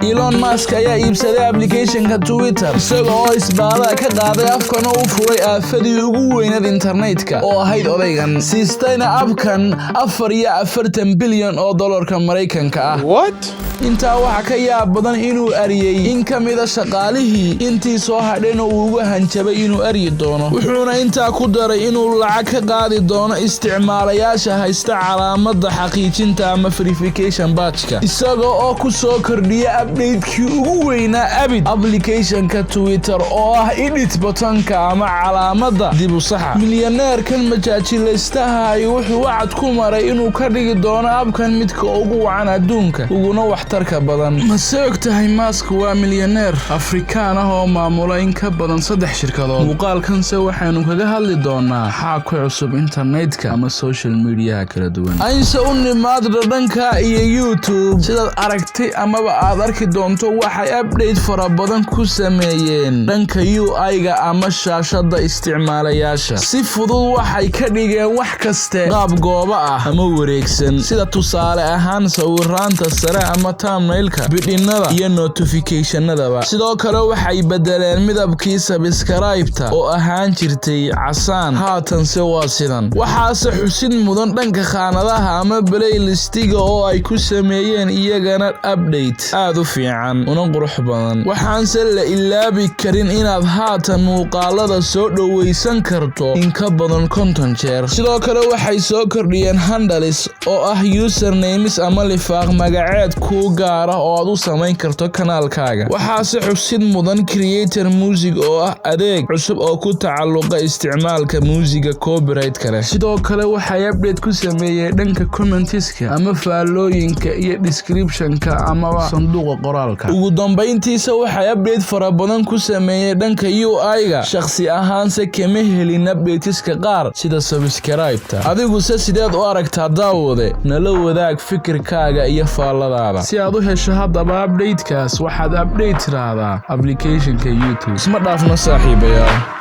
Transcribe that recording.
Elon Musk ayaa iibsaday applicationka Twitter, isaga oo isbaarada ka qaaday, afkana u furay aafadii ugu weyneed internetka oo ahayd odaygan, siistayna appkan 44 bilyan oo dollarka Maraykanka ah. What? Intaa waxaa ka yaab badan inuu ariyey in ka mida shaqaalihii, intii soo hadhayna uu uga hanjabay inuu aryi doono. Wuxuuna intaa ku daray inuu lacag ka qaadi doono isticmaalayaasha haysta calaamadda xaqiijinta ama verification badgeka, isaga oo ku soo kordhiya updatekii ugu weynaa abid applicationka Twitter, oo ah edit buttonka ama calaamadda dib u saxa. Milyaneerkan majaajilaystahay wuxuu wacad ku maray inuu ka dhigi doono appkan midka ugu wacan adduunka uguna waxtarka badan. Mase og tahay Musk waa milyaneer Afrikaan ah oo maamula in ka badan saddex shirkadood? Muuqaalkanse waxaynu kaga hadli doonaa xaa ku cusub internetka ama social mediaha kala duwan. Aynse u nimaadno dhanka iyo YouTube. Sidaad aragtay amaba aad arki doonto, waxay update fara badan ku sameeyeen dhanka UI-ga ama shaashada isticmaalayaasha. Si fudud waxay ka dhigeen wax kaste qaab gooba ah ama wareegsan, sida tusaale ahaan sawiraanta sare ama thumbnailka, bidhinada iyo notificationadaba. Sidoo kale waxay bedeleen midabkii subscribe-ta oo ahaan jirtay casaan, haatanse waa sidan. Waxaase xusid mudan dhanka khaanadaha ama playlistiga oo ay ku sameeyeen iyagana update aad u fiican una qurux badan. Waxaanse la ilaabi karin inaad haatan muuqaalada soo dhowaysan karto in ka badan 50 jeer. Sidoo kale waxay soo kordhiyeen handles, oo ah usernames ama lifaaq magaceed kuu gaara oo aad u samayn karto kanaalkaaga. Waxaase xusid mudan Creator Music, oo ah adeeg cusub oo ku tacalluqa isticmaalka muusiga copyright kale. Sidoo kale waxay update ku sameeyeen dhanka commentiska ama faallooyinka iyo descriptionka amaba sanduuqa qoraalka. Ugu dambayntiisa waxay update fara badan ku sameeyeen dhanka UI-ga. Shakhsi ahaanse kama helin updateska qaar, sida subscribe-ta. Adiguse sideed u aragtaa, daawade? Nala wadaag fikirkaaga iyo faalladaada. Si aad u hesho haddaba updatekaas, waxaad update tiraahdaa applicationka YouTube. Isma dhaafno, saaxiibayaal.